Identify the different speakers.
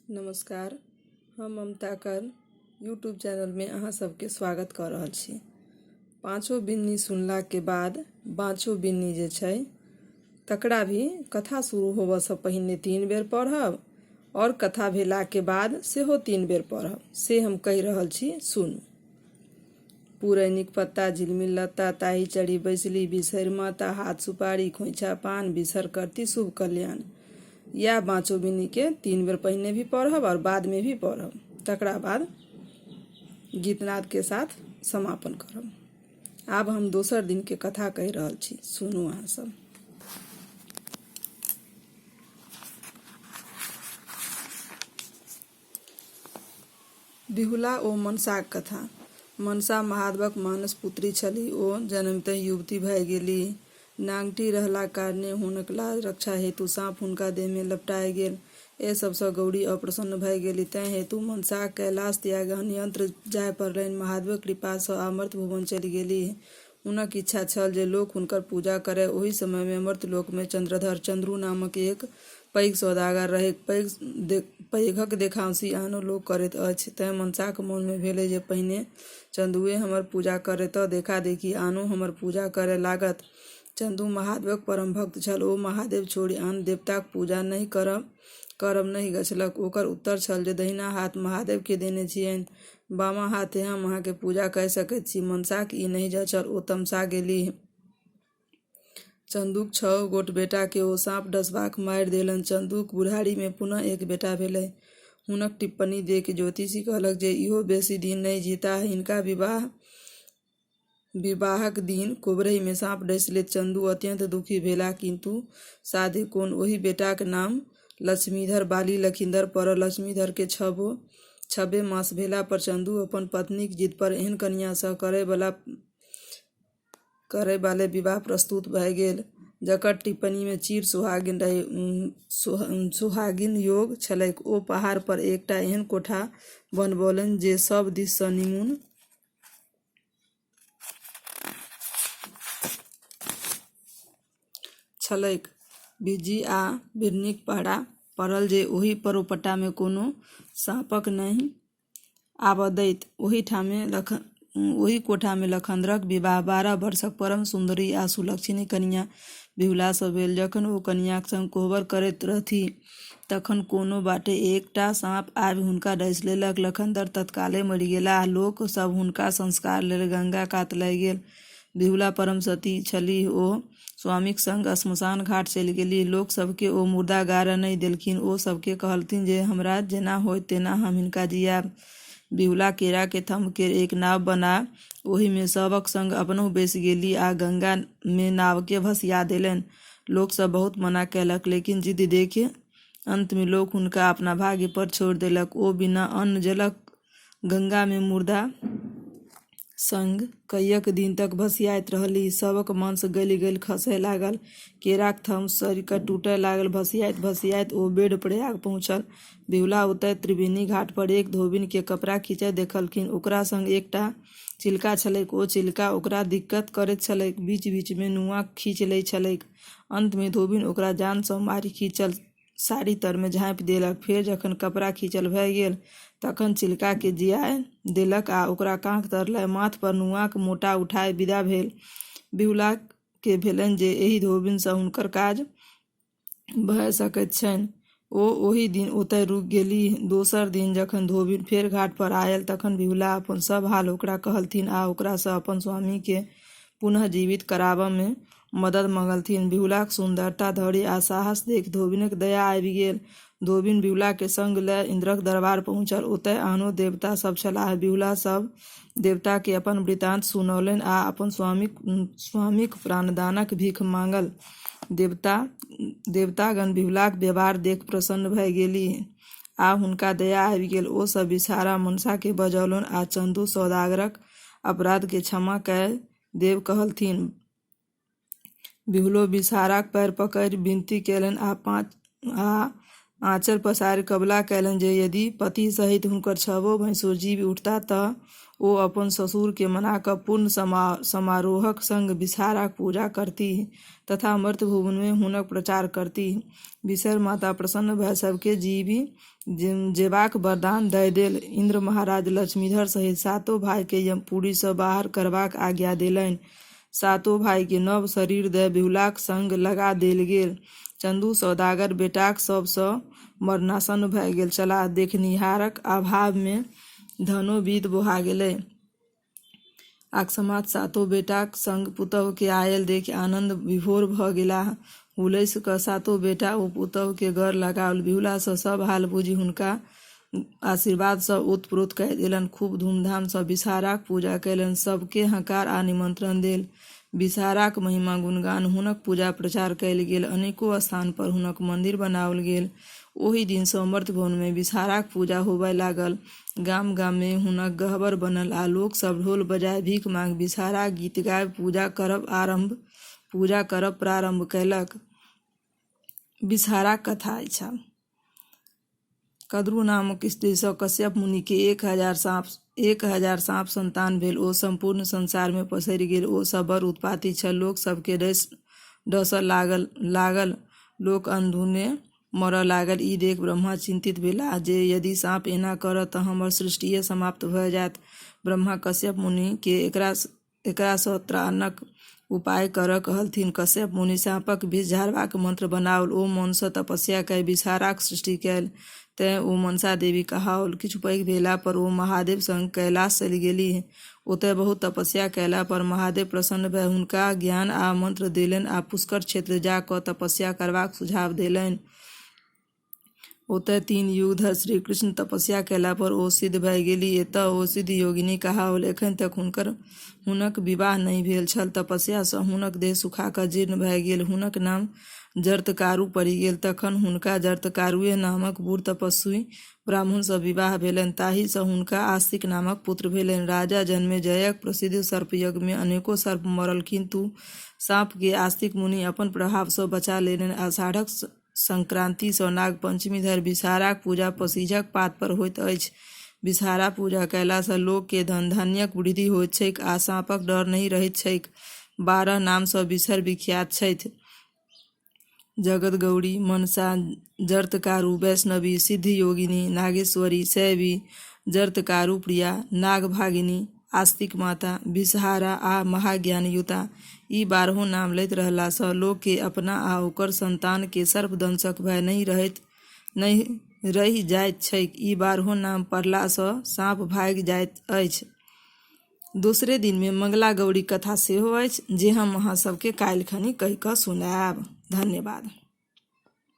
Speaker 1: नमस्कार, हम ममता कर्ण यूट्यूब चैनलमे अहाँ सबके स्वागत कऽ रहल छी। पाँचो बिन्नी सुनलाके बाद बाँचो बिन्नी जे छै तकरा भी कथा शुरू होबऽसँ पहिने 3 बेर पढ़ब आओर कथा भेलाके बाद सेहो 3 बेर पढ़ब, से हम कहि रहल छी, सुनू। पुरैनिक पत्ता झिलमिल लत्ता ताहि चढ़ी बैसली बिसहरि माता, हाथ सुपारी खोइछा पान बिसहर करती शुभ कल्याण। इएह बाँचो बिन्नीके 3 बेर पहिने भी पढ़ब आओर बादमे भी पढ़ब, तकरा बाद गीतनादके साथ समापन करब। आब हम दोसर दिनके कथा कहि रहल छी, सुनू अहाँ सब। बिहुला ओ मनसाक कथा। मनसा महादेवक मानस पुत्री छलीह। ओ जनमितहि युवती भए गेलीह। नांगटि रहलाक कारणेँ हुनक लाज रक्षा हेतु साँप हुनका देहमे लपटाए गेल। एहि सभसँ गौरी अप्रसन्न भए गेलीह। तेँ हेतु मनसाक कैलास त्यागि अन्यत्र जाए पड़लनि। महादेवक कृपासँ अमर्त्य भुवन चलि गेलीह। हुनक इच्छा छल जे लोक हुनकर पूजा करय। ओहि समयमे अमर्त्यलोकमे चन्द्रधर चन्द्रू नामक एक पैघ सौदागर रहैक। पैघक देखाउँसी आनो लोक करैत अछि। तेँ मनसाक मोनमे भेलै जे पहिने चन्दुए हमर पूजा करय तँ देखा-देखी आनो हमर पूजा करय लागत। चन्दू महादेवक परम भक्त छल। ओ महादेव छोड़ि आन देवताक पूजा नहि करब नहि गछलक। ओकर उत्तर छल जे दहिना हाथ महादेवकेँ देने छियनि, बामा हाथे हम अहाँक पूजा कए सकैत छी। मनसाक ई नहि जँचल। ओ तमसा गेलीह। चन्दूक 6 गोट बेटाकेँ ओ साँप डसबाक मारि देलनि। चन्दूक बुढ़ारीमे पुनः एक बेटा भेलै। हुनक टिप्पणी देखि ज्योतिषी कहलक जे इहो बेसी दिन नहि जीताह। हिनका विवाहक दिन कोबरहिमे साँप डसि लेत। चन्दू अत्यन्त दुखी भेलाह, किन्तु साध्य कोन? ओहि बेटाक नाम लक्ष्मीधर बाली लखिन्दर पड़ल। लक्ष्मीधरकेँ छबे मास भेला पर चन्दू अपन पत्नीक जिद पर एहन कनियाँसँ करयबाले विवाह प्रस्तुत भए गेल जकर टिप्पणीमे चिर सोहागिन योग छलैक। ओ पहाड़ पर एकटा एहन कोठा बनबौलनि जे सभ दिससँ निमुन छलैक। बिज्जी आ बिढ़नीक पहरा पड़ल जे ओहि परोपट्टामे कोनो साँपक नहि आबऽ दैत। ओहि कोठामे लखन्दरक विवाह 12 वर्षक परम सुन्दरी आ सुलक्षणी कनियाँ बिहुलासँ भेल। जखन ओ कनियाँक संग कोहबर करैत रहथि तखन कोनो बाटे एकटा साँप आबि हुनका डसि लेलक। लखन्दर तत्काले मरि गेलाह। लोक सभ हुनका संस्कार लेल गंगा कात लए गेल। बिहुला परम सती छलीह। ओ स्वामीक संग श्मशान घाट चलि गेलीह। लोक सभकेँ ओ मुर्दा गाड़ऽ नहि देलखिन। ओ सभकेँ कहलथिन जे हमरा जेना होयत तेना हम हिनका जिआयब। बिहुला केरा के थम्ह केर एक नाव बना ओहिमे सभक संग अपनहुँ बैसि गेलीह आ गंगामे नावकेँ भसिया देलनि। लोक सभ बहुत मना कयलक, लेकिन जिद्द देखि अन्तमे लोक हुनका अपना भाग्य पर छोड़ि देलक। ओ बिना अन्न-जलक गंगामे मुर्दा संग कइएक दिन तक भसियाइत रहलीह। शवक मांस गलि-गलि खसय लागल। केराक थम्ह सड़ि कऽ टूटय लागल। भसियाइत-भसियाइत ओ बेढ़ प्रयाग पहुँचल। बिहुला ओतय त्रिवेणी घाट पर एक धोबिन केँ कपड़ा खींचैत देखलखिन। ओकरा संग एकटा चिलका छलैक। ओ चिलका ओकरा दिक्कत करैत छलैक। बीच-बीचमे नुआ खींचि लैत छलैक। अन्तमे धोबिन ओकरा जानसँ मारि खींचल साड़ी तरमे झाँपि देलक। फेर जखन कपड़ा खींचल भए गेल तखन चिलकाकेँ जिआए देलक आ ओकरा काँख तर लए माथ पर नुआक मोटा उठाए विदा भेल। बिहुलाकेँ भेलनि जे एहि धोबिनसँ हुनकर काज भए सकैत छनि। ओ ओहि दिन ओतय रुकि गेलीह। दोसर दिन जखन धोबिन फेर घाट पर आयल तखन बिहुला अपन सभ हाल ओकरा कहलथिन आ ओकरासँ अपन स्वामीकेँ पुनः जीवित कराबऽमे मदद मँगलथिन। बिहुलाक सुन्दरता, धैर्य आ साहस देखि धोबिनक दया आबि गेल। धोबिन बिहुलाकेँ संग लए इन्द्रक दरबार पहुँचल। ओतय आनो देवता सभ छलाह। बिहुला सभ देवताकेँ अपन वृत्तान्त सुनौलनि आ अपन स्वामीक प्राणदानक भीख माँगल। देवतागण बिहुलाक व्यवहार देखि प्रसन्न भए गेलीह आ हुनका दया आबि गेल। ओ सभ बिसहारा मनसाकेँ बजौलनि आ चन्दू सौदागरक अपराधकेँ क्षमा कए देब कहलथिन। बिहुलो बिसहाराक पैर पकड़ि विनती केलनि आ आँचर पसारि कबुला कयलनि जे यदि पति सहित हुनकर छबो भैंसुर जीबि उठताह तऽ ओ अपन ससुर केँ मना कऽ पूर्ण समारोहक संग विषहाराक पूजा करतीह तथा मर्त्य भुवन मे हुनक प्रचार करतीह। विषहर माता प्रसन्न भए सभकेँ जीबि जेबाक वरदान दए देल। इन्द्र महाराज लक्ष्मीधर सहित सातो भाइ केँ यमपुरी सँ बाहर करबाक आज्ञा देलनि। सातो भाइ केँ नव शरीर दए बिहुलाक संग लगा देल गेल। चन्दू सौदागर बेटाक शव सँ मरनासन्न भए गेल छलाह। देखनिहारक अभाव मे धनो बीत बोहा गेलै। अकस्मात सातो बेटाक संग पुतोहु केँ आयल देखि आनन्द विभोर भऽ गेलाह। हुलसि कऽ सातो बेटा ओ पुतोहु केँ गर लगाओल। बिहुला सँ सब हाल बूझि हुनका आशीर्वाद सँ ओत-प्रोत कए देलनि। खूब धूमधाम सँ विषहाराक पूजा कयलनि। सब केँ हकार आ निमंत्रण देल। विषहाराक महिमा गुणगान हुनक पूजा-प्रचार कयल गेल। अनेको स्थान पर हुनक मंदिर बनाओल गेल। ओहि दिन सँ मर्त्यभुवन मे विषहाराक पूजा होबय लागल। गाम-गाम मे हुनक गहबर बनल आ लोक सभ ढोल बजाय भीख मांगि विषहाराक गीत गाबि पूजा करब प्रारंभ कयलक। विषहाराक कथा अछि। कद्रू नामक स्त्री सँ कश्यप मुनि केँ 1000 साँप सन्तान भेल। ओ सम्पूर्ण संसार मे पसरि गेल। ओ सब बड़ उत्पाती छल। लोक सब केँ डसऽ लागल। लोक अनधुने मरऽ लागल। ई देखि ब्रह्मा चिन्तित भेलाह जे यदि साँप एना करत तऽ हमर सृष्टिये समाप्त भऽ जायत। ब्रह्मा कश्यप मुनि केँ एकरा सँ त्राणक उपाय करऽ कहलथिन। कश्यप मुनि साँपक विष झाड़बाक मंत्र बनाओल। ओ मौन सँ तपस्या कय विषहाराक सृष्टि कयल। तेँ ओ मनसा देवी कहाओल। किछु पैघ भेला पर ओ महादेव संग कैलास चलि गेलीह। ओतय बहुत तपस्या कयला पर महादेव प्रसन्न भऽ हुनका ज्ञान आ मंत्र देलनि आ पुष्कर क्षेत्र जा कऽ तपस्या करबाक सुझाव देलनि। ओतय 3 युग धरि श्रीकृष्ण तपस्या कयला पर ओ सिद्ध भऽ गेलीह। एतय ओ सिद्ध योगिनी कहाओल। एखन तक हुनक विवाह नहि भेल छल। तपस्या सँ हुनक देह सुखा कऽ जीर्ण भऽ गेल। हुनक नाम जरत्कारु पड़ि गेल। तखन हुनका जरत्कारुए नामक बूढ़ तपस्वी ब्राह्मण सँ विवाह भेलनि। ताहि सँ हुनका आस्तिक नामक पुत्र भेलनि। राजा जनमेजयक प्रसिद्ध सर्पयज्ञ मे अनेको सर्प मरल, किन्तु साँप केँ आस्तिक मुनि अपन प्रभाव सँ बचा लेलनि। आषाढ़क संक्रान्ति सँ नागपंचमी धरि विषहाराक पूजा पसीझक पात पर होइत अछि। विषहारा पूजा कयला सँ लोक केँ धन-धान्यक वृद्धि होइत छैक आ साँपक डर नहि रहैत छैक। 12 नाम सँ विषहर विख्यात छथि। जगत गौरी, मनसा, जरत्कारु, वैष्णवी, सिद्ध योगिनी, नागेश्वरी, शैवी, जरत्कारु प्रिया, नागभागिनी, आस्तिक माता, विषहारा आ महाज्ञानयुता। ई 12 नाम लैत रहला सँ लोक केँ अपना आ ओकर सन्तान केँ सर्पदंशक भय नहि रहि जाइत छैक। ई 12 नाम पढ़ला सँ साँप भागि जाइत अछि। दोसरे दिन मे मंगला गौरीक कथा सेहो अछि जे हम अहाँ सबके काल्हि खनी कहि कऽ सुनायब। धन्यवाद।